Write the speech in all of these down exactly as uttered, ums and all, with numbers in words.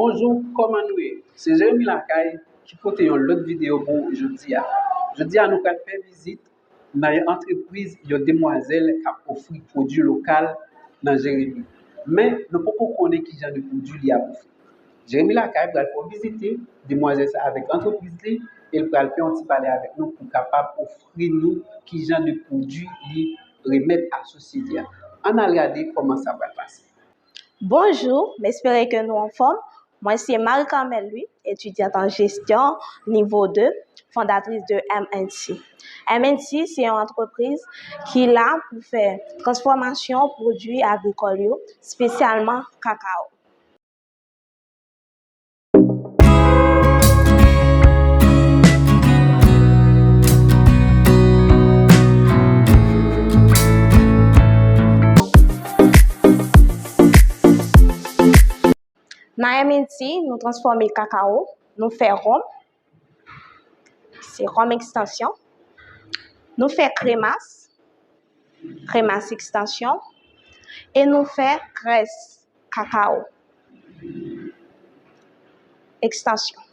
Bonjou, kòman nou ye? Se Jeremy Lakay ki pote yon lòt videyo pou ou jodi a. Jodi a, nou pral fè vizit nan yon antrepriz, yon demwazèl k ap ofri pwodui lokal nan Jeremi. Men, nou poko konnen ki jan de pwodui li ap ofri. Jeremy Lakay pral fè w vizite demwazèl sa avèk antrepriz li, e l pral fè yon ti pale avèk nou pou kapab ofri nou ki jan de pwodui li remèt a sosyete a. Ann al gade kòman sa pral pase. Bonjou, m espere ke nou anfòm. Mwen se Marie Carmelle Louis, etidyant an jesyon nivo de, fondatris de M and C. M and C se yon antrepriz ki la pou fè transfòmasyon pwodui agrikòl yo, espesyalman kakawo. Nan M and C, nou transfòme kakawo, nou fè wonm, se wonm ekstansyon, nou fè kremas, kremas ekstansyon, e nou fè grès kakawo ekstansyon.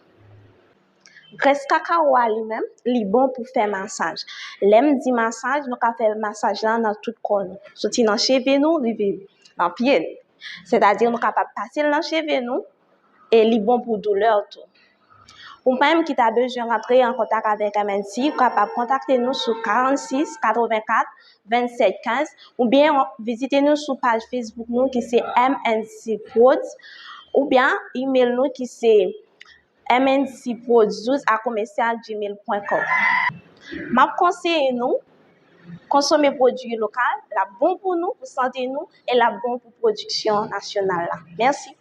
Grès kakawo a li menm, li bon pou fè masaj. Lè m di masaj, nou ka fè masaj la nan tout kò nou, soti nan cheve nou rive nan pye nou. Sètadi nou kapab pase l nan cheve nou e li bon pou doulè tou. Ou menm ki ta bezwen rantre an kontak avèk M and C, ou kapab kontakte nou sou karannsis katrevenkat vennsèt kenz oubyen vizite nou sou paj Facebook nou ki se M and C Prodz oubyen email nou ki se M and C Prodz douz a komesyal gmail pwen kòm. M ap konseye nou konsome pwodui lokal, l ap bon pou nou, pou sante nou, e l ap bon pou pwodiksyon nasyonal la. Mèsi.